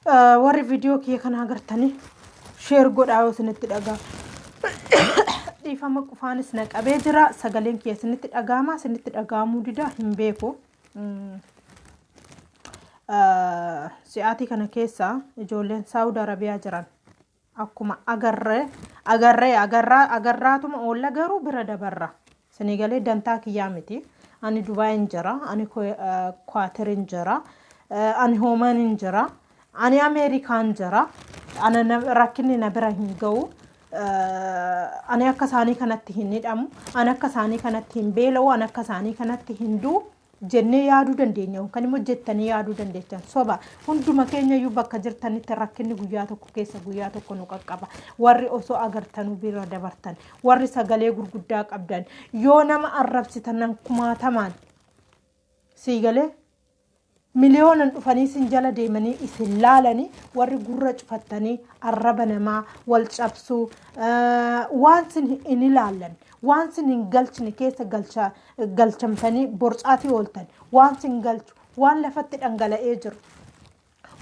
Warri viidiyoo kiyya kana agartanii share godhaa yoo isinitti dhagaa. Dhiifama, qufaanis na qabee jira. Sagaleen kiyya isinitti dhagaama, isinitti dhagaamuu dida hin beeku. Si'aatii kana keessa ijoolleen Saawud Arabiyaa jiran akkuma agarree agarree agarraa agarraatuma oolla, garuu bira dabarra. Isinii galee? Dantaa kiyyaa miti. Ani Dubaayin jira, ani Kwaatirin jira, ani Hoomanin jira, ani Ameerikaan jira. Ana rakkinni na bira hin ga'u. Ani akka isaanii kanatti hin hidhamu, ani akka isaanii kanatti hin beela'u, ani akka isaanii kanatti hin du'u jennee yaaduu dandeenya yookaan immoo jettanii yaaduu dandeechan. Soba. Hunduma keenya iyyuu bakka jirtanitti rakkinni guyyaa tokko keessa guyyaa tokko nu qaqqaba. Warri osoo agartanuu bira dabartan, warri sagalee gurguddaa qabdan, yoo nama arrabsitan nan kumaatamaan sii galee miliyoonan dhufanii isin jala deemanii isin laalanii, warri gurra cufattanii arraba namaa wal cabsuu, waan sin hin ilaallan, waan sin hin galchine keessa galchamtanii borcaatii ooltan, waan sin galchu, waan lafatti dhangala'ee jiru,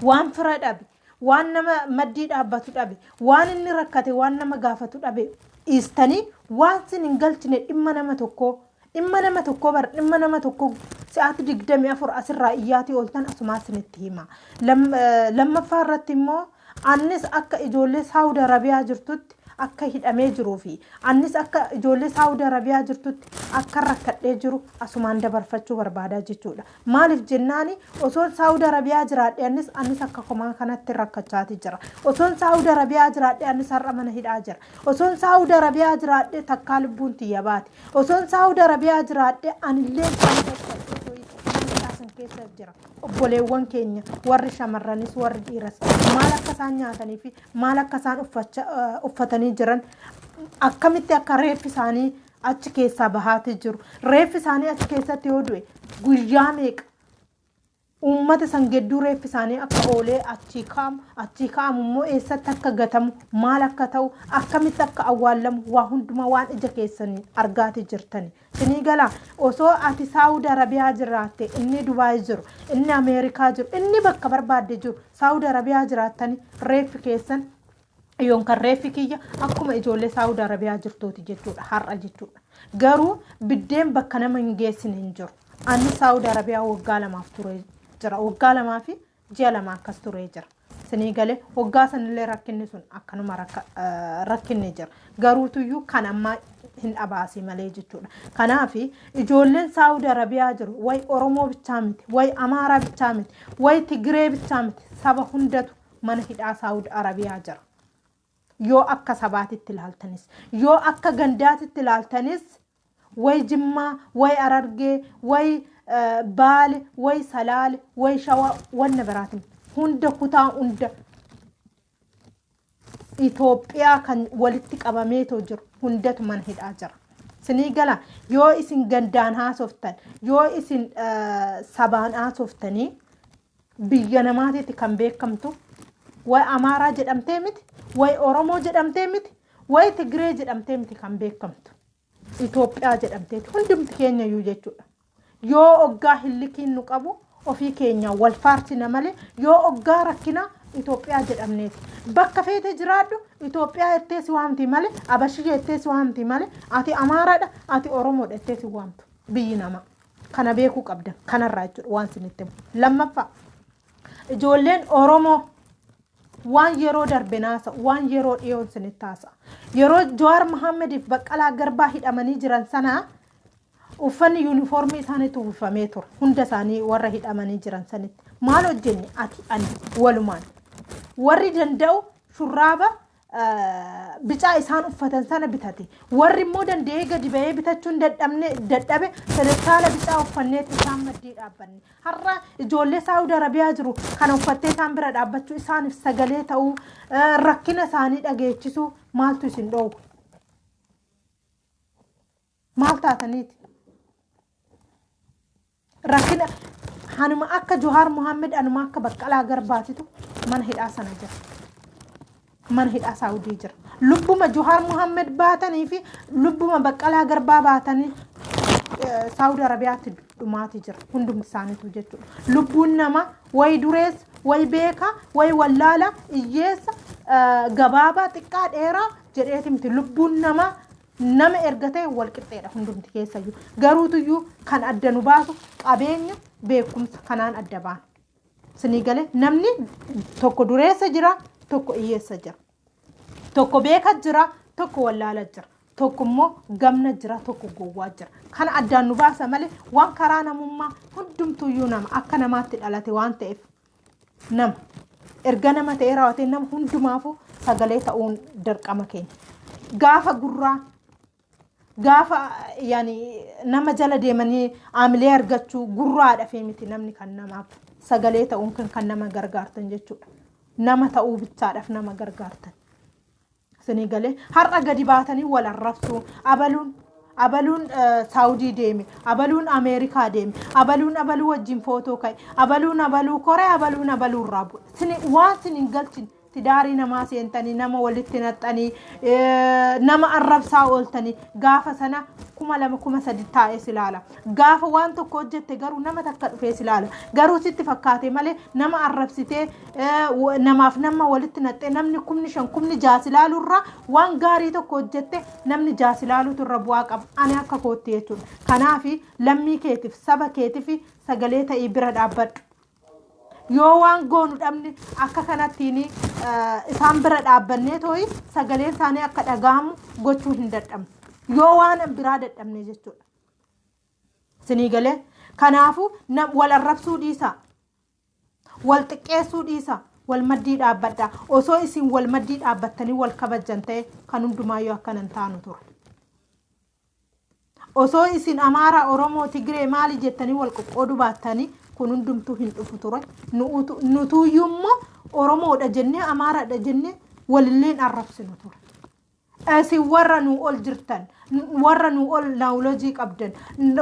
waan fira dhabe, waan nama maddii dhaabbatu dhabe, waan inni rakkate, waan nama gaafatu dhabe dhiistanii, waan sin hin galchine, dhimma nama tokkoo, dhimma nama tokkoo bar, dhimma nama tokkoo sa'aatii 24 asirraa iyyaatii ooltan, asumaa isinitti hima. Lammaffaa irratti immoo annis akka ijoollee Saawud Arabiyaa jirtutti akka hidhamee jiruu fi annis akka ijoollee Saawud Arabiyaa jirtutti akka rakkadhee jiru asumaan dabarfachuu barbaadaa jechuudha. Maaliif jennaani, osoon Saawud Arabiyaa jiraadhe annis akka komaa kanatti rakkachaati jira. Osoon Saawud Arabiyaa jiraadhe annis har'a mana hidhaa jira. Osoon Saawud Arabiyaa jiraadhe takkaa lubbuun tiyya baate. Osoon Saawud Arabiyaa jiraadhe anillee mana hidhaa san keessa jira. Obboleewwan keenya warri shamarranis warri dhiiras maal akka isaan nyaatanii fi maal akka isaan uffatanii jiran, akkamitti akka reeffi isaanii achi keessaa bahaatii jiru, reeffi isaanii achi keessatti yoo du'e guyyaa meeqa uummata san gidduu reeffi isaanii akka oolee achii ka'amu, achii ka'amu immoo eessatti akka gatamu, maal akka ta'u, akkamitti akka awwaallamu, waa hundumaa waan ija keessanii argaati jirtani. Sinii galaa? Osoo ati Saawud Arabiyaa jiraatte, inni Dubaay jiru, inni Ameerikaa jiru, inni bakka barbaadde jiru, Saawud Arabiyaa jiraattani, reeffi keessan yookaan reeffi kiyya akkuma ijoollee Saawud Arabiyaa jirtuuti jechuudha har'a jechuudha. Garuu biddeen bakka nama hin geessine hin jiru. Ani Saawud Arabiyaa waggaa 2f ture jira. Waggaa 2 fi ji'a 2 akkas turee jira. Sinii galee? Waggaa sanillee rakkinni sun akkanuma rakkinni jira. Garuutuyyuu kan ammaa hin dhabaase malee jechuudha. Kanaaf ijoolleen Saawud Arabiyaa jiru way Oromoo bichaa miti, way Amaaraa bichaa miti, way Tigiree bichaa miti, saba hundatu mana hidhaa Saawud Arabiyaa jira. Yoo akka sabaatitti ilaaltanis, yoo akka gandaatitti ilaaltanis, way Jimmaa, way Arargee, way Baale, way Salaale, way Shawaa, wanna biraatiin hunda kutaa hunda Itoophiyaa kan walitti qabameetoo jiru hundatu mana hidhaa jira. Sinii gala? Yoo isin gandaan haasoftan, yoo isin sabaan haasoftanii, biyya namaatitti kan beekamtu way Amaaraa jedhamtee miti, way Oromoo jedhamtee miti, way Tigiree jedhamtee miti kan beekamtu. Itoophiyaa jedhamteeti hundumti keenya iyyuu jechuudha. Yoo oggaa hillikiin nu qabu ofii keenya wal faarsina malee, yoo oggaa rakkina Itoophiyaa jedhamneeti. Bakka feete jiraadhu Itoophiyaa jettee si waamti malee, Abashii jettee si waamti malee, ati Amaaraadha, ati Oromoodha jettee si waamtu biyyi namaa. Kana beekuu qabda kanarraa jechuudha waan isinitti himu. Lammaffaa, ijoolleen Oromoo waan yeroo darbe naasa, waan yeroo dhiyoon isinitti haasa. Yeroo Jawaar Mohammediif Baqqalaa Garbaa hidhamanii jiran sanaa uffanni yuunifoormii isaaniitu uwwifamee ture. Hunda isaanii warra hidhamanii jiran sanitti. Maal hojjenne ati ani walumaan? Warri danda'u shurraaba bicaa isaan uffatan sana bitate. Warri immoo danda'ee gadi ba'ee bitachuun dadhabne dadhabe feestaala bicaa uffanneetu isaan maddii dhaabbanne. Har'a ijoollee Saawud Arabiyaa jiru kana uffattee isaan bira dhaabbachuu, isaaniif sagalee ta'uu, rakkina isaanii dhageechisuu maaltu isin dhoowwe? Maal taataniiti? Rakkina hanuma akka Johaar Mohaammed, anuma akka Baqqalaa Garbaatitu mana hidhaa sana jira. Mana hidhaa Saawudii jira. Lubbuma Johaar Mohaammed baatanii fi lubbuma Baqqalaa Garbaa baatanii Saawud Arabiyaatti dhumaati jira. Hundumti isaaniitu jechuudha. Lubbuun nama wayi dureessa, Way beekaa, way wallaala, hiyyeessa, gabaabaa, xiqqaa, dheeraa jedheeti miti. Lubbuun namaa nama erga ta'e wal qixxeedha hundumti keessayyuu. Garuutuyyuu kan adda nu baasu qabeenya, beekumsa kanaan adda baana. Sinii galee, namni tokko dureessa jira, tokko hiyyeessa jira. Tokko beeka jira, tokko wallaala jira. Tokko immoo gamna jira, tokko gowwaa jira. Kana addaan nu baasa malee waan karaa namummaa hundumtuyyuu nama akka namaatti dhalate waan ta'eef, nama erga nama ta'ee raawwatee nama hundumaafuu sagalee ta'uun dirqama keenya. Gaafa gurraa, gaafa yani nama jala deemanii aamilee argachuu gurraadha fi miti, namni kan namaaf sagalee ta'uun kan nama gargaartan jechuudha. Nama ta'uu bichaadhaaf nama gargaartan. Isinii galee, har'a gadi baatanii wal arrabsuu, abaluun abaluun Saawudii deeme, abaluun Ameerikaa deeme, abaluun abaluu wajjin footoo ka'e, abaluun abaluu koree, abaluun abaluu irraa bu'e. Sini waan sin hin galchin tidaarii namaa seentanii, nama walitti naxxanii, nama arrabsaa ooltanii, gaafa sana 2000, 3000 taa'ee si ilaala. Gaafa waan tokko hojjette garuu nama takka dhufee si ilaala. Garuu sitti fakkaate malee, nama arrabsitee, namaaf nama walitti naxxee, namni 5,000, 6,000 si ilaalu irraa waan gaarii tokko hojjette namni 6 si ilaalutu irra bu'aa qaba. Ani akka kootti jechuudha. Kanaaf lammii keetiif, saba keetiif sagalee ta'ii bira dhaabbadhu. Yoo waan goonu dhabne akka kanattiin isaan bira dhaabbannee tooyi sagaleen isaanii akka dhagahamu gochuu hin dadhabnu. Yoo waan biraa dadhabne jechuudha. Sinii galee, kanaafuu wal arrabsuu dhiisaa. Wal xiqqeessuu dhiisaa. Wal maddii dhaabbadhaa. Osoo isin wal maddii dhaabbattanii wal kabajjan ta'e kan hundumaayyuu akkana hin taanu ture. Osoo isin Amaaraa, Oromoo, Tigree maali jettanii wal qoqqooduu baattanii kun hundumtuu hin dhufu ture. Nutuuyyuu immoo Oromoodha jennee, Amaaraadha jennee walilleen arrabsinu ture. Isin warra nuu ol jirtan, warra nuu ol naawulojii qabdan,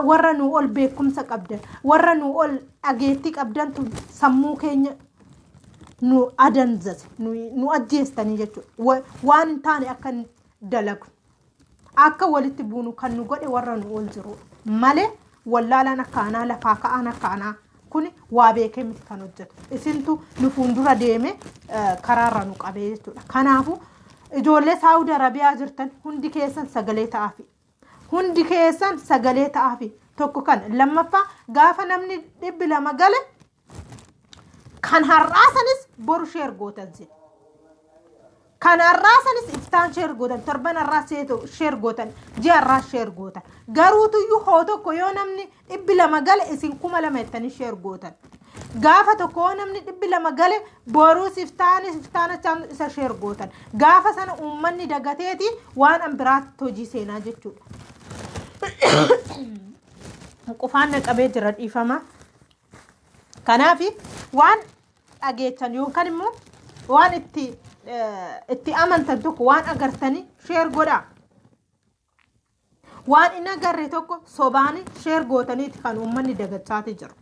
warra nuu ol beekumsa qabdan, warra nuu ol dhageettii qabdantu sammuu keenya nu adanzase, nu ajjeestanii jechuudha. Waan hin taane akka dalagu, akka walitti buunu kan nu godhe warra nu ol jiru malee, wallaalaan akka anaa, lafaa ka'aan akka anaa kun waa beekee miti kan hojjetu. Isintu nu fuuldura deeme karaarra nu qabee jechuudha. Kanaafuu ijoollee Saawudi Arabiyaa jirtan hundi keessan sagalee ta'aafi. Hundi keessan sagalee ta'aafi. Tokko kan lammaffaa, gaafa namni 200 gale kan har'aa sanis boru share gootan sin. Kan har'aa sanis iftaan share gootan, torban har'aa share gootan, ji'a har'aa share gootan. Garuutuyyuu hoo tokko yoo namni 200 gale isin 2000 jettanii share gootan. Gaafa tokko yoo namni 200 gale boruus iftaanis iftaanachaan isa share gootan. Gaafa sana uummanni dagateeti waan an biraatti hojii seenaa jechuudha. Qufaan na qabee jira, dhiifama. Kanaaf waan dhageechan yookaan immoo waan itti amantan tokko, waan agartanii share godhaa. Waan hin agarre tokko sobaan share gootaniiti kan uummanni dagachaati jiru.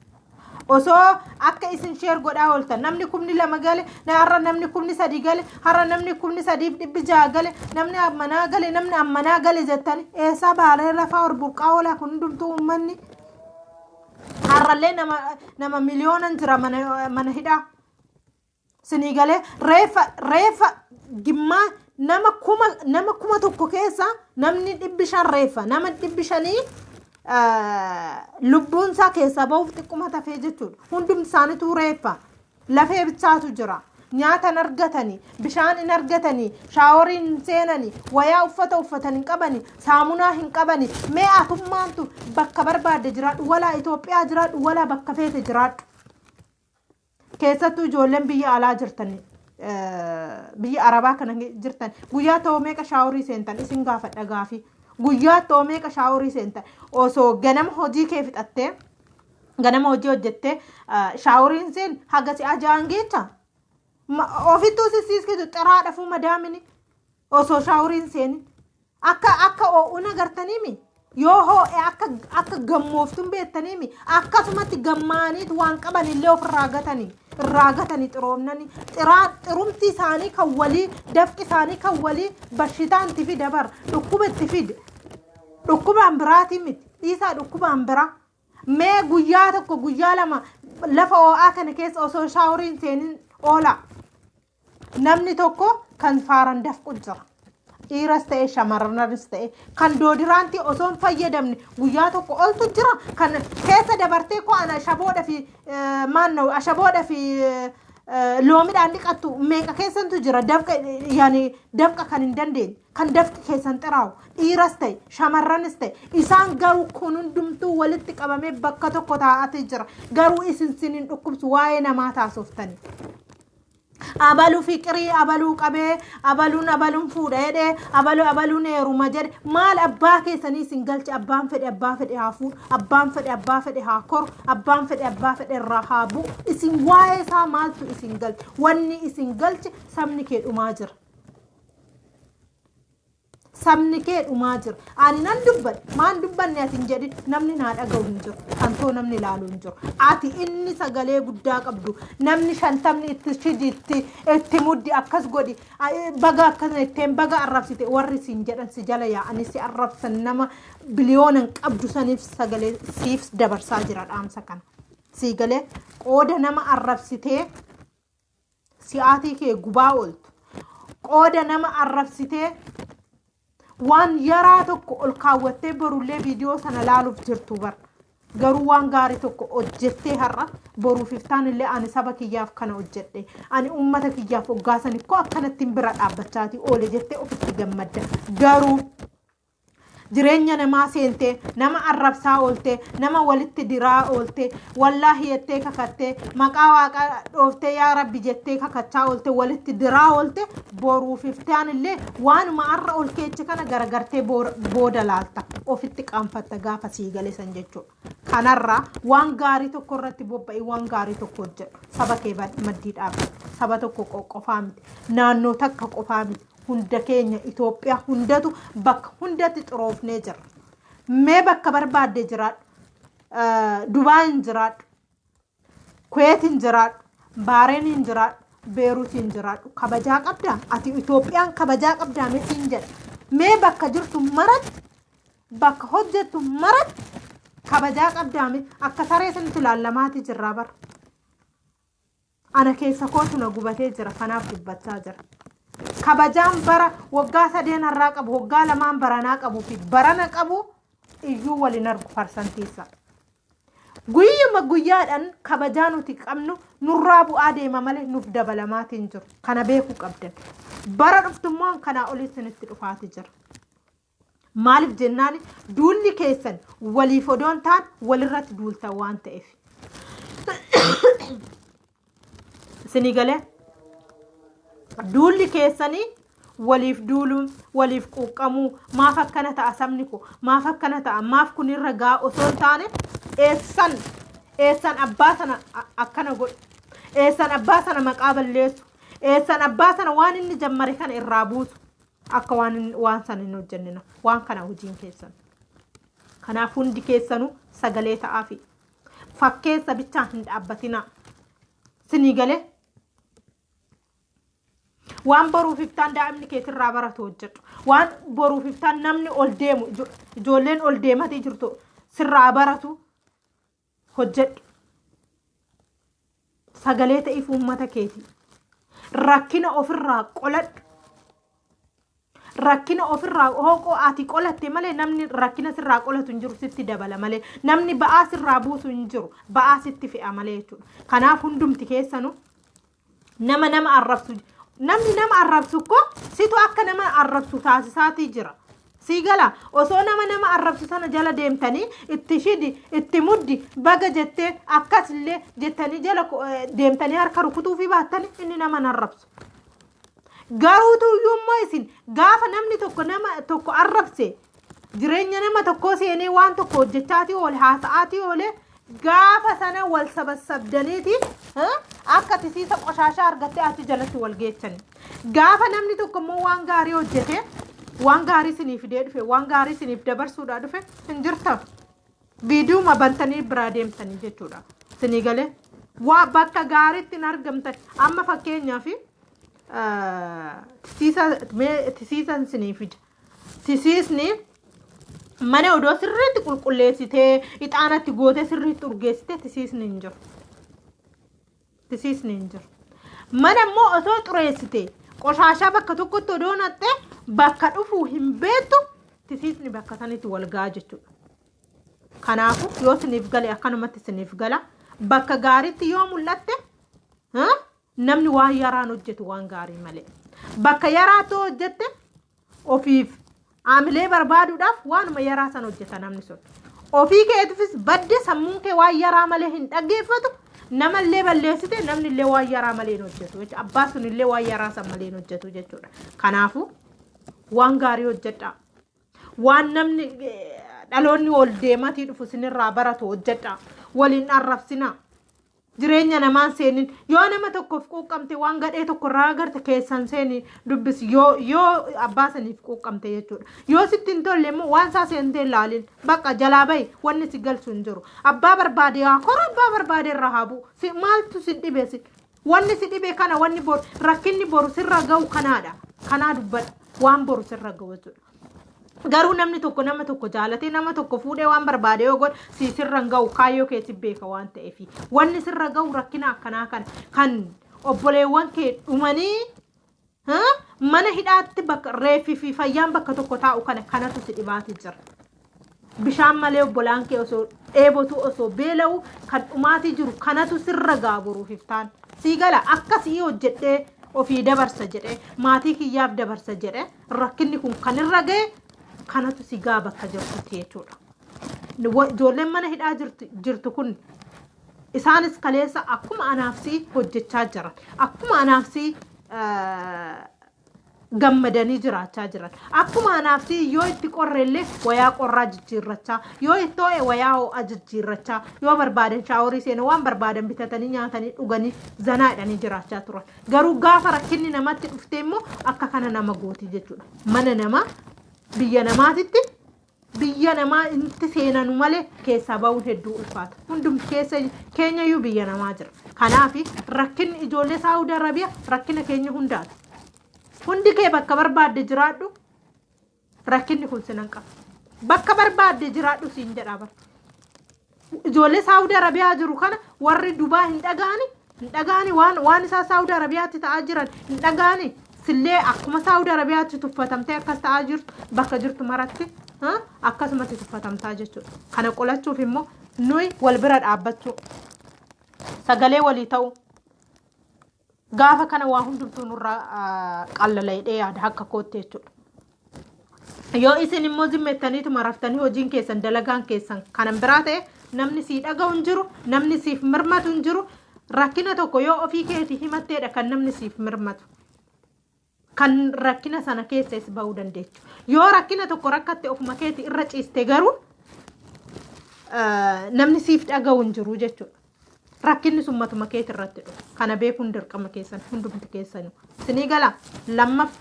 Osoo akka isin share godhaa ooltan namni 2000 gale, har'a namni 3000 gale, har'a namni 3600 gale, namni ammanaa gale, namni ammanaa gale jettanii eessaa baalee lafaa ol burqaa oolaa kun hundumtuu uummanni. Har'allee nama miliyoonan jira mana hidhaa. Sinii galee, reeffa gimmaa nama 1000 keessa namni 500 reeffa, nama 500 lubbuun isaa keessaa bahuuf xiqquma tafee jechuudha. Hundumti isaaniitu reeffa. Lafee bichaatu jira. Nyaata hin argatanii, bishaan hin argatanii, shaaworii hin seenanii, wayaa uffata uffatan hin qabanii, saamunaa hin qabanii. Mee atummaantu bakka barbaadde jiraadhu, walaa Itoophiyaa jiraadhu, walaa bakka feete jiraadhu. Keessattuu ijoolleen biyya alaa jirtan, biyya Arabaa kana jirtan, guyyaa ta'uu meeqa shaaworii seentan isin gaafadha gaafii. Guyyaa ta'uu meeqa shaaworii seentan? Osoo ganama hojii kee fixattee, ganama hojii hojjettee shaaworiin seen haga si'a ja'an geecha. Ofittuu sissiiskitu xiraa dhafuu madaamini osoo shaaworiin seenin. Akka oo'uun agartaniimi, yoo hoo'e akka gammooftuun beektaniimi, akkasumatti gammaaniitu waan qaban illee ofirraa gatanii irraa gatanii xiroomnanii, xiraa xirumti isaanii kan walii, dafqi isaanii kan walii bashitaan itti fida bar, dhukkuba itti fide, dhukkubaan biraatii miti, dhiisaa, dhukkubaan biraa. Mee guyyaa tokko, guyyaa lama Lafa ho'aa kana keessa osoo shaaworiin seenin oola. Namni tokko kan faaran dafqu jira. Dhiiras ta'e shamarranis ta'e kan doodiraantii osoo hin fayyadamne guyyaa tokko oltu jira. Kan keessa dabartee koo ana ashaboodha fi maannoo ashaboodha fi loomidhaan dhiqattu meeqa keessantu jira. Dafqa yaani dafqa kan hin dandeenye, kan dafqi keessan xiraa'u, dhiiras ta'e shamarranis ta'e. Isaan garuu kun hundumtuu walitti qabamee bakka tokko taa'atee jira. Garuu isin sinin dhukkubsu waa'ee namaa taasoftanii. Abalu fiqirii abaluu qabee, abaluun abaluun fuudha jedhee, abalu abaluun heeruma jedhe, maal abbaa keessanii isin galche? Abbaan fedhe abbaa fedhe haa fuudhu, abbaan fedhe abbaa fedhe haa koru, abbaan fedhe abbaa fedhe irraa haa bu'u. Isin waa'ee isaa maaltu isin galche? Wanni isin galche sabni kee dhumaa jira. Sabni kee dhumaa jira. Ani nan dubbadhe. Maan dubbanne ati hin jedhin. Namni naa dhaga'u hin jiru. Kan too namni ilaalu hin jiru. Ati inni sagalee guddaa qabdu. Namni shantamni itti shidi, itti muddi, akkas godhi. Baga akkana itteen, baga arrabsite warri siin jedhan, si jala yaa'anii si arrabsan, nama biliyoonan qabdu saniif sagalee siif dabarsaa jira dhaamsa kana. Sii galee? Qooda nama arrabsitee si'aatii kee gubaa ooltu, qooda nama arrabsitee waan yaraa tokko ol kaawwattee borullee viidiyoo sana laaluuf jirtu bar, garuu waan gaarii tokko hojjettee har'a boruuf iftaan illee ani saba kiyyaaf kana hojjedhe, ani uummata kiyyaaf hoggaasan koo akkanattiin bira dhaabbachaatii oole jettee ofitti gammadda. Garuu jireenya namaa seentee nama arrabsaa oolte, nama walitti diraa oolte, wallaahi jettee kakattee, maqaa waaqa dhooftee, yaa rabbi jettee kakachaa oolte, walitti diraa oolte, boruuf iftaan illee waanuma har'a ol keeche kana garagartee booda laalta, ofitti qaanfatta gaafa sii gale san jechuudha. Kanarraa waan gaarii tokko irratti bobba'ii, waan gaarii tokko hojjedhu. Saba kee maddii dhaabbadhu. Saba tokko qofaa miti, naannoo takka qofaa miti, hunda keenya Itoophiyaa hundatu bakka hundatti xuroofnee jira. Mee bakka barbaadde jiraadhu. Dubaayin jiraadhu. Kuweetiin jiraadhu. Baareeniin jiraadhu. Beeruutiin jiraadhu. Kabajaa qabdaa? Ati Itoophiyaan kabajaa qabdaa mitiin jedha. Mee bakka jirtu maratti, bakka hojjettu maratti kabajaa qabdaa miti? Akka saree sanitti ilaalamaati jirraa bara. Ana keessa kootu na gubatee jira, kanaaf dubbachaa jira. Kabajaan bara waggaa sadeen har'aa qabu, waggaa lamaan baranaa qabuu fi barana qabu iyyuu waliin argu parsantiisa. Guyyuma guyyaadhaan kabajaa nuti qabnu nurraa bu'aa deema malee nuuf dabalamaatiin jiru. Kana beekuu qabdan. Bara dhuftummaan kanaa olii isinitti dhufaati jira. Maaliif jennaan, duulli keessan waliif odoon ta'an walirratti duultan waan ta'eef. Isinii galee? Duulli keessanii waliif duuluun, waliif quuqqamuu, maaf akkana ta'a sabni koo, maaf akkana ta'a, maaf kun irra ga'a osoo hin taane, eessan eessan abbaa sana akkana godhu, eessan abbaa sana maqaa balleessu, eessan abbaa sana waan inni jammare kana irraa buusu, akka waan sana hin hojjennina waan kana hojiin keessan. Kanaaf hundi keessanuu sagalee ta'aafi. Fakkeessa bichaa hin dhaabbatinaa. Sinii galee? Waan boruuf iftaan daa'imni keetirraa baratu hojjedhu. Waan boruuf iftaan namni ol deemu, ijoolleen ol deematii jirtu sirraa baratu hojjedhu. Sagalee ta'iif uummata keetii. Rakkina ofirraa qoladhu. Rakkina ofirraa hooqoo ati qolatte malee namni rakkina sirraa qolatu hin jiru, sitti dabala malee. Namni ba'aa sirraa buusu hin jiru, ba'aa sitti fe'a malee jechuudha. Kanaaf hundumti keessanuu nama nama arrabsu, namni nama arrabsu ko situ akka nama arrabsu taasisaatii jira. Sii gala? Osoo nama nama arrabsu sana jala deemtanii itti shidi, itti muddi, baga jettee, akkasillee jettanii jala deemtanii harka rukutuu fi baattanii, inni nama hin arrabsu. Garuu tuyyuu immoo isin gaafa namni tokko nama tokko arrabse, jireenya nama tokkoo seenee waan tokko hojjechaatii oole, haasa'aatii oole, gaafa sana wal sabassabdaniiti akka tisiisa qoshaashaa argattee achi jalatti wal geechani. Gaafa namni tokko immoo waan gaarii hojjete, waan gaarii isinii fidee dhufe, waan gaarii isiniif dabarsuudhaa dhufe, hin jirtan. Viidiyuma bantanii biraa deemtanii jechuudha. Isinii galee? Waa bakka gaariitti hin argamtan. Amma fakkeenyaaf tisiisa, mee tisiisan isinii fida. Tisiisni mana odoo sirriitti qulqulleessitee, ixaanatti gootee, sirriitti urgeessitee, tisiisni hin jiru. Tisiisni hin jiru. Mana immoo osoo xureessite, qoshaashaa bakka tokkotti odoo naqxe, bakka dhufuu hin beektu, tisiisni bakka sanitti wal ga'a jechuudha. Kanaafuu yoo isiniif gale, akkanumatti isiniif gala. Bakka gaariitti yoo mul'atte, namni waan yaraan hojjetu waan gaarii malee. Bakka yaraatti hojjette, ofiif aamilee barbaaduudhaaf waanuma yaraa san hojjeta namni sun. Ofii keetiifis badde, sammuun kee waan yaraa malee hin dhaggeeffatu. Namallee balleessite, namni illee waan yaraa malee hin hojjetu jechuudha. Abbaa sun illee waan yaraa san malee hin hojjetu jechuudha. Kanaafuu waan gaarii hojjedhaa. Waan namni dhaloonni ol deematii dhufu isinirraa baratu hojjedhaa. Waliin arrabsinaa. Jireenya namaan seenin. Yoo nama tokkoof quuqqamte, waan gadhee tokko irraa agarte, keessan seeni dubbisi, yoo abbaa saniif quuqqamte jechuudha. Yoo sitti hin tolle immoo, waan isaa seentee ilaalin, bakka jalaa bahi. Wanni si galchu hin jiru. Abbaa barbaade haa kora, abbaa barbaade irraa haa bu'u. Si maaltu si dhibe? Si wanni si dhibe kana, wanni boru rakkinni boru sirra ga'u kanaadha. Kanaa dubbadha, waan boru sirra ga'u jechuudha. Garuu namni tokko nama tokko jaalatee, nama tokko fuudhee, waan barbaade yoo godhe, si sirra hin ga'u, kaayyoo keetti beeka waan ta'eef. Wanni sirra ga'u rakkina akkanaa kana, kan obboleewwan kee dhumanii mana hidhaatti, bakka reeffii fi fayyaan bakka tokko taa'u kana, kanatu si dhibaati jira. Bishaan malee obbolaan kee osoo dheebotu, osoo beela'u kan dhumaatii jiru, kanatu sirra ga'a boruuf iftaan. Sii gala? Akkasii hojjedhee ofii dabarsa jedhee, maatii kiyyaaf dabarsa jedhee, rakkinni kun kan irra ga'e, kanatu si gaa bakka jirtutti jechuudha. Ijoolleen mana hidhaa jirtu kun isaanis kaleessa akkuma anaafsii hojjechaa jiran, akkuma anaafsii gammadanii jiraachaa jiran, akkuma anaafsii yoo itti qorre illee wayaa qorraa jijjiirrachaa, yoo itti ho'e wayaa ho'aa jijjiirrachaa, yoo barbaadan shaaworii seenan, waan barbaadan bitatanii nyaatanii dhuganii zanaa jedhanii jiraachaa turan. Garuu gaafa rakkinni namatti dhufte immoo akka kana nama gooti jechuudha. Mana namaa, biyya namaatitti, biyya namaa inti seenanu malee keessaa ba'uun hedduu ulfaata. Hundumti keessa keenyayyuu biyya namaa jira. Kanaaf rakkinni ijoollee Saawud Arabiyaa rakkina keenya hundaati. Hundi kee bakka barbaadde jiraadhu, rakkinni kun sinan qaba. Bakka barbaadde jiraadhu siin jedhaa bara. Ijoollee Saawud Arabiyaa jiru kana warri Dubaa hin dhaga'ani, hin dhaga'ani, waan isaa Saawud Arabiyaatti ta'aa jiran hin dhaga'ani. Sillee akkuma Saawud Arabiyaatti tuffatamtee akkas ta'aa jirtu, bakka jirtu maratti akkasumatti tuffatamtaa jechuudha. Kana qolachuuf immoo nuyi wal bira dhaabbachuu, sagalee walii ta'uu, gaafa kana waa hundumtuu nurraa qallala jedhee yaada akka kootti jechuudha. Yoo isin immoo zimmettaniituma raftanii, hojiin keessan, dalagaan keessan kanan biraa ta'e, namni sii dhaga'u hin jiru, namni siif mirmatu hin jiru. Rakkina tokko yoo ofii keetii himatteedha kan namni siif mirmatu. Kan rakkina sana keessas bahuu dandeechu. Yoo rakkina tokko rakkatte ofuma keetii irra ciiste garuu, namni siif dhaga'u hin jiru jechuudha. Rakkinni sun matuma keeti irratti dhufa. Kana beekuun dirqama keessan, hundumti keessanuu. Isinii gala? Lammaff,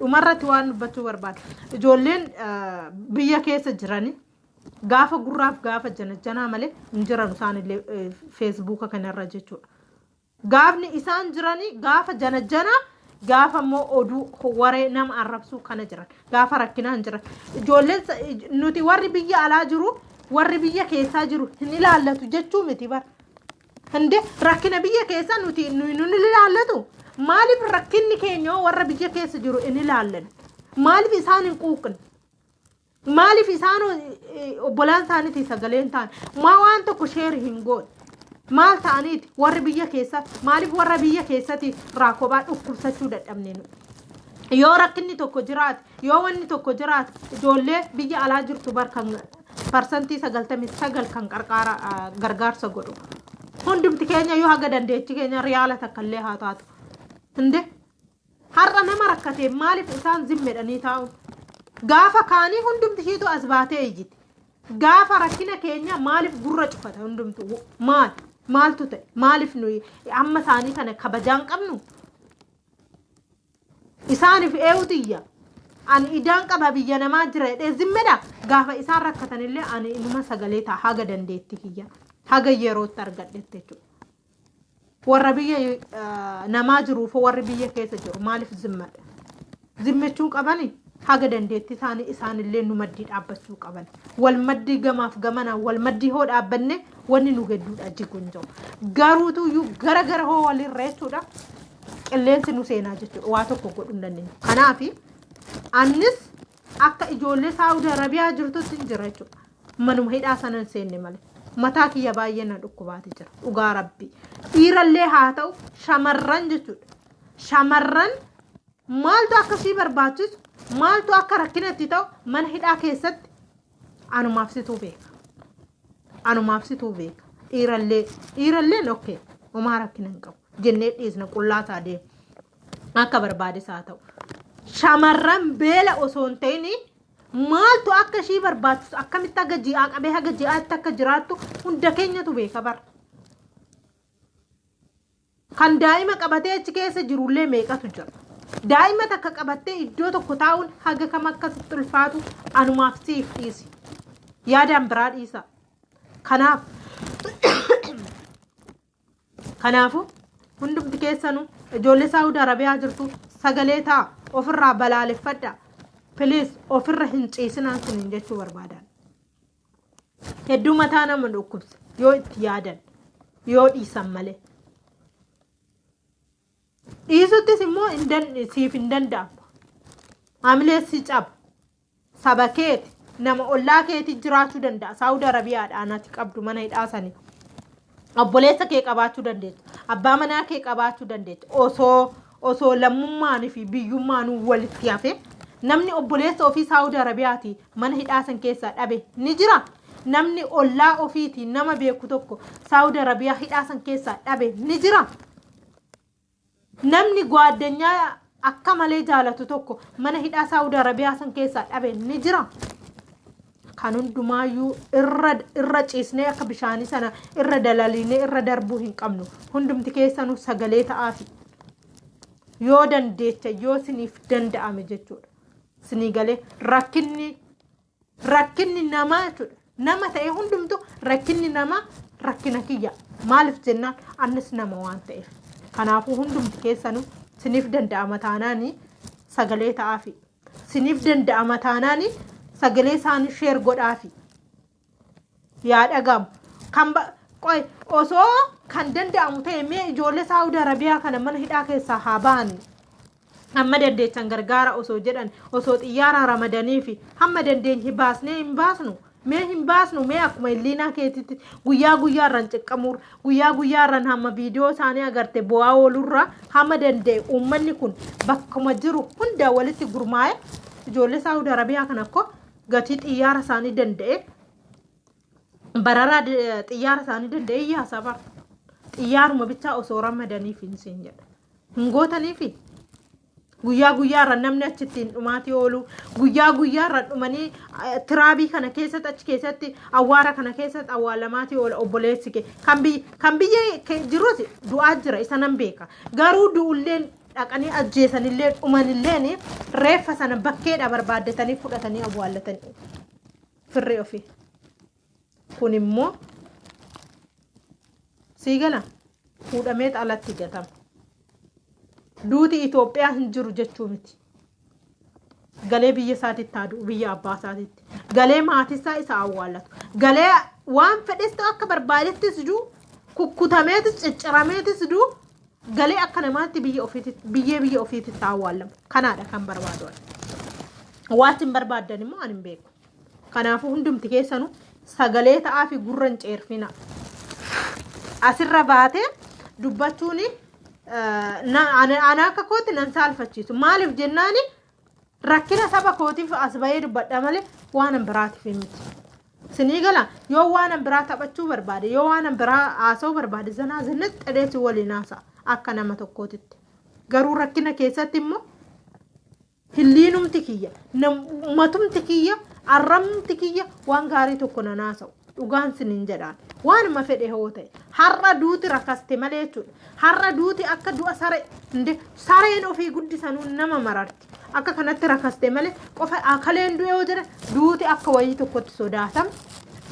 dhumarratti waan dubbachuu barbaadu. Ijoolleen biyya keessa jiranii gaafa gurraaf gaafa janajjanaa malee hin jiran isaanillee Feesbuuka kanarra jechuudha. Gaafni isaan jiranii gaafa janajjanaa, gaafa immoo oduu waree nama arrabsuu kana jiran, gaafa rakkinaa hin jiran. Ijoolleen nuti warri biyya alaa jiru, warri biyya keessaa jiru hin ilaallatu jechuu miti bara. Hinde rakkina biyya keessaa nuti nun ilaallatu. Maaliif rakkinni keenya warra biyya keessa jiru hin ilaallan? Maaliif isaan hin quuqne? Maaliif isaan obbolaan isaaniitii sagalee hin taane? Maa waan tokko share hin goone? Maal ta'aniiti warri biyya keessa, maaliif warra biyya keessatti raakobaa dhukkubsachuu dadhabne nu? Yoo rakkinni tokko jiraate, yoo wanni tokko jiraate, ijoollee biyya alaa jirtu bar kan 99% kan qarqaara gargaarsa godhu. Hundumti keenya yoo haga dandeechi keenya riyaala takka illee haa taatu. Hinde har'a nama rakkate maaliif isaan zimmedhanii taa'u? Gaafa kaanii hundumti ishiitu as baatee iyyiti. Gaafa rakkina keenya maaliif gurra cufata hundumtu? Maal? Maaltu ta'e? Maaliif nuyi amma isaanii kana kabajaan qabnu? Isaaniif eewutu iyya. Ani idaan qaba, biyya namaa jira jedhee zimmedha. Gaafa isaan rakkatanillee ani inuma sagalee ta'a haga dandeetti kiyya. Haga yerootti argadhetti jechuudha. Warra biyya namaa jiruuf warri biyya keessa jiru maaliif zimmadha? Zimmechuu qabani? Haga dandeettii isaanii isaanillee nu maddii dhaabbachuu qaban. Wal maddii gamaaf gamanaa wal maddii hoo dhaabbanne wanni nu gidduudha jigu hin jiru. Garuutuyyuu gara gara hoo walirra jechuudha. Qilleensi nu seenaa jechuudha. Waa tokko godhuu hin dandeenyu. Kanaafi annis akka ijoollee Saawudi Arabiyaa jirtutti hin jira jechuudha. Manuma hidhaa sana hin seenne malee. Mataa kiyya baay'ee na dhukkubaati jira. Dhugaa rabbi. Dhiirallee haa ta'u shamarran jechuudha. Shamarran maaltu akka sii barbaachisu, maaltu akka rakkina itti ta'u mana hidhaa keessatti anumaaf situu beeka. Anumaaf situu beeka. Dhiirallee dhiiralleen okkee homaa rakkina hin qabu jennee dhiisna qullaa isaa deemu. Akka barbaades haa ta'u. Shamarran beela osoo hin ta'in maaltu akka ishii barbaachisu akkamitti haga ji'aa qabee haga ji'aatti akka jiraattu hunda keenyatu beeka bara. Kan daa'ima qabatee achi keessa jirullee meeqatu jira. Daa'ima takka qabattee iddoo tokko taa'uun haga kam akka sitti ulfaatu anumaaf siif dhiisi. Yaadaan biraa dhiisa. Kanaaf kanaafuu hundumti keessanuu ijoollee Saawud Arabiyaa jirtu sagalee ta'a ofirraa balaaleffadha. Please ofirra hin ciisinaan sinin jechuu barbaadan. Hedduu mataa nama dhukkubsa yoo itti yaadan yoo dhiisan malee. Dhiisuttis immoo siif hin danda'amu. Hamilee si caba. Saba keeti nama ollaa keeti jiraachuu danda'a. Saawud Arabiyaadhaan ati qabdu mana hidhaa sanii. Obboleessa kee qabaachuu dandeessa. Abbaa manaa kee qabaachuu dandeessa. Osoo lammummaan fi biyyummaanuu walitti hafe namni obboleessa ofii Saawud Arabiyaatii mana hidhaa san keessaa dhabe ni jira. Namni ollaa ofiitii nama beeku tokko Saawud Arabiyaa hidhaa san keessaa dhabe ni jira. Namni gwaaddanyaa akka malee jaalatu tokko mana hidhaa Saawud Arabiyaa san keessaa dhabe ni jira. Kan hundumaayyuu irra irra ciisnee akka bishaanii sana irra dalaliinee irra darbuu hin qabnu. Hundumti keessanuu sagalee ta'aafi. Yoo dandeecha yoo siniif danda'ame jechuudha. Sinii galee rakkinni rakkinni namaa jechuudha. Nama ta'e hundumtu rakkinni namaa rakkina kiyya. Maaliif jennaan annis nama waan ta'eef. Kanaafuu hundumti keessanuu siniif danda'ama taanaanii sagalee ta'aafi. Siniif danda'ama taanaanii sagalee isaanii sheer godhaafi. Yaa dhagamu. Kan qoy osoo kan danda'amu ta'e mee ijoollee Saawud Arabiyaa kana mana hidhaa keessaa haa ba'an. Hamma dandeechan gargaara osoo jedhan osoo xiyyaara ramadanii fi hamma dandeenye baasnee hin baasnu. Mee hin baasnu mee akkuma hilliinaa keetitti guyyaa guyyaarraan ciqqamuur guyyaa guyyaarraan hamma viidiyoo isaanii agarte bu'aa oolurraa hamma danda'e uummanni kun bakkuma jiru hunda walitti gurmaa'e ijoollee Saawud Arabiyaa kana akkoo gatii xiyyaara isaanii danda'e bararaa xiyyaara isaanii danda'e yaasa bara. Xiyyaaruma bichaa osoo ramadaniif hin siin jedha. Hin gootaniifi guyyaa guyyaarra namni achitti hin dhumaatii oolu guyyaa guyyaarra dhumanii tiraabii kana keessatti achi keessatti awwaara kana keessatti awwaalamaatii oola obboleessi kee kan biyya kan biyya jirus du'aa jira isa nan beeka garuu du'ulleen dhaqanii ajjeesanillee dhumanilleen reeffa sana bakkeedha barbaaddatanii fudhatanii awwaallatanii firri ofii kun immoo sii gala fuudhamee alatti gatama. Duuti Itoophiyaa hin jiru jechuu miti. Galee biyya isaatitti haa du'u biyya abbaa isaatitti. Galee maatisaa isa awwaallatu. Galee waan fedhes ta'u akka barbaadettis du'u kukkutameetis ciccirameetis du'u galee akka namaatti biyya ofiititti biyyee biyya ofiititti haa awwaallamu. Kanaadha kan barbaadu. Waatti hin barbaaddan immoo ani hin beeku. Kanaafuu hundumti keessanuu sagalee ta'aa fi gurra hin ceerfina. Asirra baatee dubbachuun ana akka kootti nan saalfachiisu. Maaliif jennaani rakkina saba kootiif as bahee dubbadha malee waan an biraatiif miti. Sinii gala yoo waan an biraa taphachuu barbaade yoo waan an biraa haasa'uu barbaade zanaa zinnis xedheesi waliin haasa'a akka nama tokkootitti. Garuu rakkina keessatti immoo Hilliinumti kiyya, matumti kiyya, arrabnumti kiyya waan gaarii tokko nan haasa'u. Dhugaan sinin jedhaan. Waanuma fedhe hoo ta'e. Har'a duuti rakaste malee jechuudha. Har'a duuti akka du'a saree, inde sareen ofii guddisanuu nama mararti. Akka kanatti rakaste malee qofa akaleen du'e yoo jedhan duuti akka wayii tokkotti sodaatamti.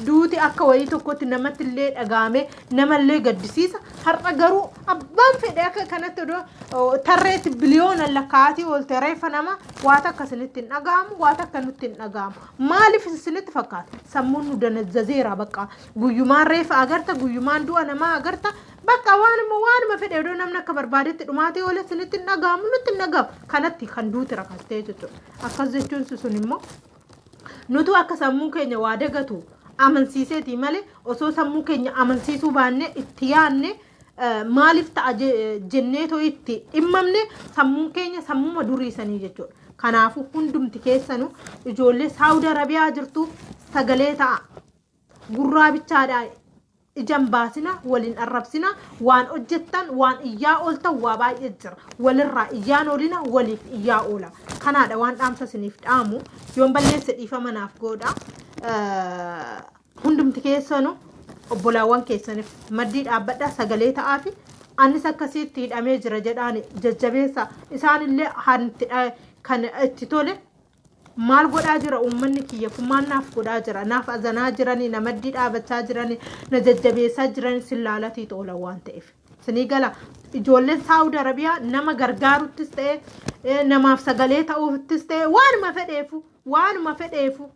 Duuti akka wayii tokkotti namatti illee dhaga'ame, namallee gaddisiisa. Har'a garuu abbaan fedhe akka kanatti odoo tarreetti biliyoona lakkaa'atii oolte, reeffa nama waa takka isinitti hin dhaga'amu, waa takka nutti hin dhaga'amu. Maaliif isinitti fakkaata? Sammuun nu danazzazeera. Bakka guyyumaan reeffa agarta, guyyumaan du'a namaa agarta. Bakka waanuma fedhe odoo namni akka barbaadetti dhumaatee oole isinitti hin dhaga'amu, nutti hin dhaga'amu. Kanatti kan duuti rakastee jechuudha. Akkas jechuun sun immoo nutu akka sammuun keenya waa dagatu amansiiseeti malee, osoo sammuu keenya amansiisuu baanne, itti yaadne, maaliif ta'a jenneetoo itti dhimmamne, sammuun keenya sammuma duriisanii jechuudha. Kanaafuu hundumti keessanuu ijoollee Saawudi Arabiyaa jirtuuf sagalee ta'a. Gurraa bichaadhaa ijaan baasina, waliin arrabsina. Waan hojjettan, waan iyyaa ooltan waa baay'ee jira. Walirraa iyyaan oolina, waliif iyyaa oola. Kanaadha waan dhaamsa isiniif dhaamu. Yoon balleesse dhiifama naaf godha. Hundumti keessanuu obbolaawwan keessaniif maddii dhaabbadhaa, sagalee ta'aa fi anis akkasitti hidhamee jira jedhaan jajjabeessa. Isaanillee kan itti tole, maal godhaa jira uummanni kiyya kun, maal naaf godhaa jira, naaf azanaa jiranii, na maddii dhaabachaa jiranii, na jajjabeessaa jiranii sillaalatii oolan waan ta'eef. Sinii gala, ijoolleen Saawud Arabiyaa nama gargaaruttis ta'e, namaaf sagalee ta'uuttis ta'e, waanuma fedheefu,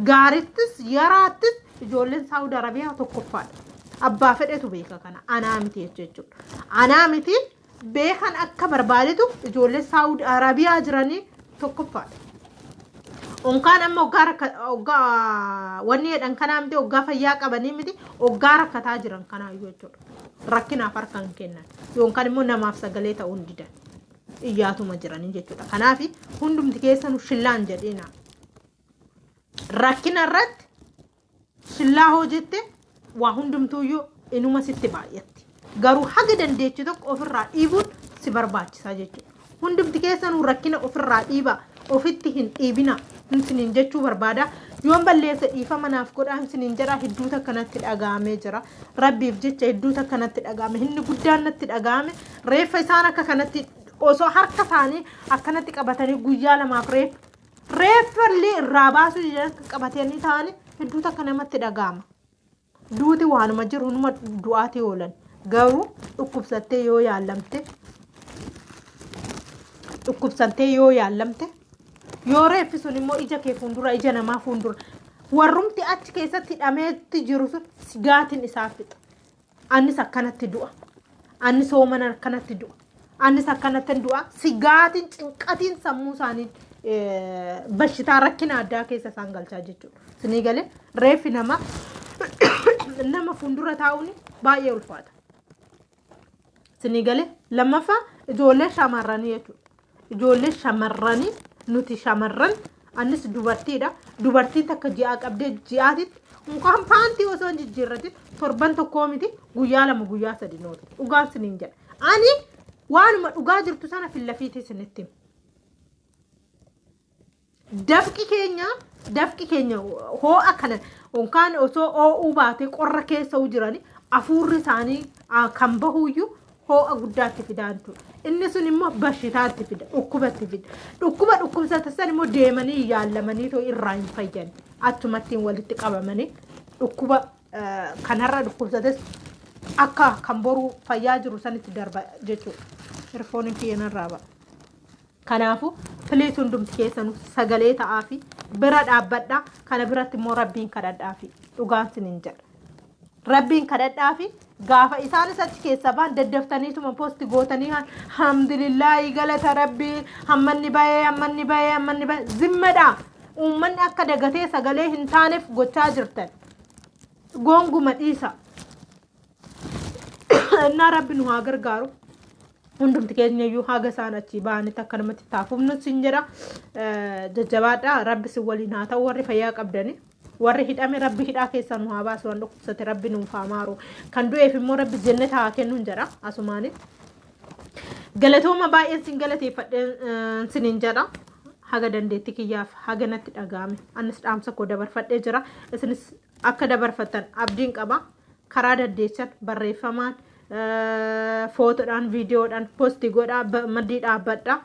gaarittis yaraattis ijoolleen Saawud Arabiyaa tokkoffaadha. Abbaa fedhetu beeka kana, anaa miti jechuudha. Anaa miti, beekan akka barbaadetu ijoolleen Saawud Arabiyaa jiranii tokkoffaadha. Onkaan amma hoggaa wanni jedhan kanaa miti, hoggaa fayyaa qabanii miti, hoggaa rakkataa jiran kanaayyuu jechuudha. Rakkinaaf harka hin kennan yookaan immoo namaaf sagalee ta'uu hin didan, iyyaatuma jiranii jechuudha. Kanaaf hundumti keessanuu shillaan jedhina. Rakkina irratti shillaa hoo jette waa hundumtuuyyuu inuma sitti baay'atti. Garuu haga dandeechi tokko ofirraa dhiibuun si barbaachisaa jechuudha. Hundumti keessanuu rakkina ofirraa dhiibaa, ofitti hin dhiibina isiniin jechuu barbaada. Yoon balleessa dhiifama naaf godhaa isiniin jedha. Hedduutu akkanatti dhaga'amee jira. Rabbiif jecha hedduutu akkanatti dhaga'ame. Inni guddaan natti dhaga'ame reeffa isaan akka kanatti osoo harka isaanii akkanatti qabatanii guyyaa 2f reeffa illee irraa baasuu jedhan qabatanii ta'anii hedduutu akka namatti dhaga'ama. Duuti waanuma jiru, numa du'aatii oolan. Garuu dhukkubsattee yoo yaallamte, yoo reeffi sun immoo ija kee fuuldura, ija namaa fuuldura, warrumti achi keessatti hidhameetti jiru sun sigaatiin isaa fixa. Anis akkanatti du'a. Anis hoomana akkanatti du'a. Anis akkanatti du'a. Sigaatiin cinqatiin sammuu isaanii bashitaa rakkina addaa keessa isaan galchaa jechuudha. Sinii galee, reeffi nama nama fuuldura taa'uun baay'ee ulfaata. Sinii galee, lammaffaa ijoollee shamarranii jechuudha. Ijoollee shamarranii, nuti shamarran, anis dubartiidha. Dubartiin takka ji'a qabdee ji'aatitti mukaan paantii osoo hin jijjiirratin torban tokkoo miti, guyyaa 2, guyyaa 3 nooti. Dhugaan siniin jedha. Ani waanuma dhugaa jirtu sana fillafiitii isinitti hima. Dafqi keenya ho'a kana yookaan osoo oo'uu baatee qorra keessa jirani, afuurri isaanii kan bahuyyuu ho'a guddaatti fidaa jechuudha. Inni sun immoo bashitaatti fida, dhukkubatti fida. Dhukkuba dhukkubsata san immoo deemanii yaallamanii too irraa hin fayyan. Achumattiin walitti qabamanii dhukkuba kanarra dhukkubsates akka kan boruu fayyaa jiru sanitti darba jechuudha. Earphoneiin kiyya narraa ba'a. Kanaafuu please, hundumti keessanuu sagalee ta'aa fi bira dhaabbadhaa. Kana biratti immoo Rabbiin kadhadhaa fi dhugaan sinin jedha. Rabbiin kadhadhaa fi gaafa isaanis achi keessa ba'an daddaftaniituma post gootanii, alhamdulillaahi, galata Rabbii, hammanni bahee, hammanni bahee, hammanni bahee, zimmadhaa. Uummanni akka dagatee sagalee hin taaneef gochaa jirtan. Goonguma dhiisa. Innaa Rabbi nu haa gargaaru. Hundumti keenya iyyuu haga isaan achii ba'anitti akka namatti taafufnu sin jedha. Jajjabaadha. Rabbi sin waliin haa ta'u, warri fayyaa qabdani. Warri hidhame Rabbi hidhaa keessaa nu haa baasu, waan dhukkubsate Rabbi nuuf haa maaru. Kan du'eef immoo Rabbi jenneta haa kennuun jedha asumaani. Galatooma, baay'een sin galateeffadheen sinin jedha. Haga dandeetti kiyyaaf haga natti dhaga'ame. Anis dhaamsa koo dabarfadhee jira. Isinis akka dabarfattan abdiin qaba. Karaa dandeessan barreeffamaan, footoodhaan, viidiyoodhaan post godhaa, maddii dhaabbadha.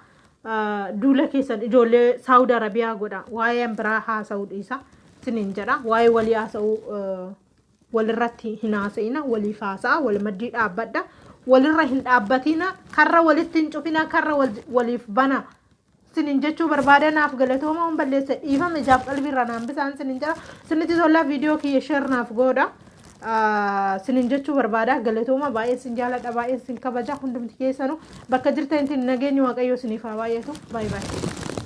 Duula keessan ijoollee Saawud Arabiyaa godha. Waa'ee biraa haasa'uu dhiisa. Sinin jedha, waa'ee walii haasa'uu walirratti hin haasa'ina, waliif haasa'a, wal maddii dhaabbadha. Walirra hin dhaabbatina, karra walitti hin cufina, karra waliif bana. Sinin jechuu barbaada. Naaf galatooma, hun balleessa dhiifama, ijaaf qalbiirra naan bisaan sinin jedha. Sinitti tollaa viidiyoo kiyya share naaf godha. Sinin jechuu barbaada. Galatooma, baay'ee sin jaaladha, baay'ee sin kabaja. Hundumti keessanuu bakka jirtanitti nageenyi Waaqayyoo siniif haa baay'atu. Baay'ee baay'ee.